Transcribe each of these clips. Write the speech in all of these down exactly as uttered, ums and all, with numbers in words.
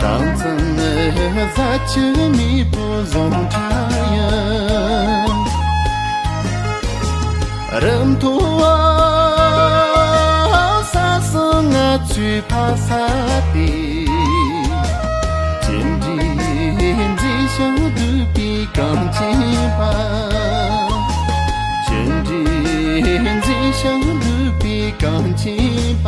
དང་ཚང་ནི་ཟ་ཆུ་མེད་པོ་བཟུང་ཁྲ་ཡིན། རི་མཐོ་བ་ས་སུ་ང་ཚོའི་ཕ་ས་དེ། ཅི་འདྲའི་མཛེས་ཤིང་སྡུག་པའི་གངས་ཅན་པ། ཅི་འདྲའི་མཛེས་ཤིང་སྡུག་པའི་གངས་ཅན་པ།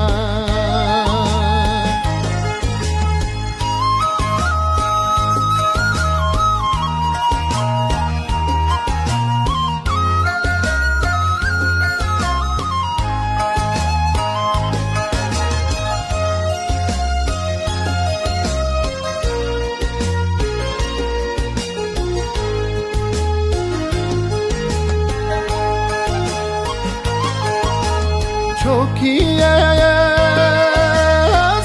ཆོ་གའི་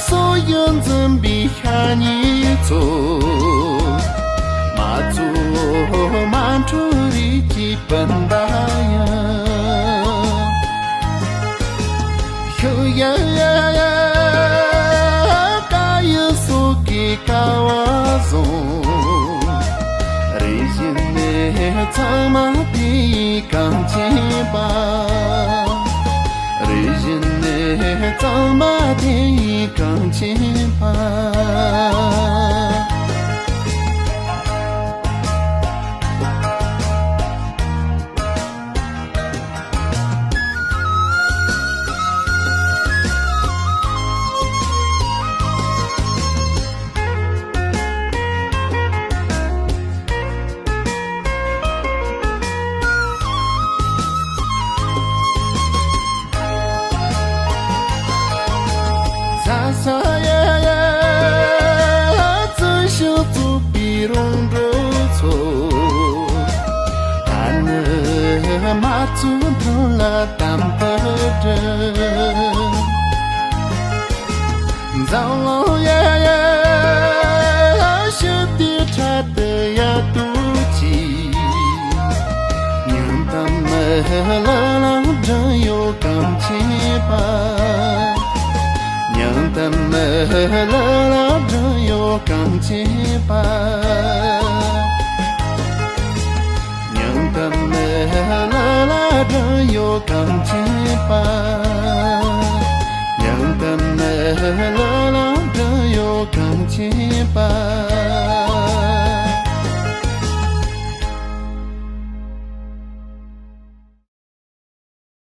སོ་ཡོན་འཛིན་པའི་ཤ་ཉེ་ཚོ། མ་ཚོ་མ་འཕྲོ་རིགས་ཀྱི་སྤུན་ཟླ་ཡིན། ཤུ་ཡ་ཡ་ཡ་ཀ་ཡི་སོ་གི་ཀ་བ་བཟུང་། རེ་བཞིན་ནས་ཚང་མ་དེ་ཡི་གངས་ཅན་པ། རེ་བཞིན་ནས་ཚང་མ་དེ་ཡི་གངས་ཅན་པ། ས་ས་ཡ་ཡ་བརྩི་ཞིང་བཙོག་པའི་རོང་འབྲོག་ཚོ། ད་ནི་མ་བཙོག་མཐུན་ལ་དམ་དུ་སྒྲིལ། འཛམ་གླིང་ཡ་ཡ་ཞི་བདེའི་ཁྲོད་དུ་ཡར་ཐོན་གྱིས། སྙིང་གཏམ་ལ་ལ་སྒྲོན་ཡོད་གངས་ཅན་པ། སྙིང་གཏམ་ལ་ལ་སྒྲོན་ཡོད་གངས་ཅན་པ། སྙིང་གཏམ་ལ་ལ་སྒྲོན་ཡོད་གངས་ཅན་པ། སྙིང་གཏམ་ལ་ལ་སྒྲོན་ཡོད་གངས་ཅན་པ།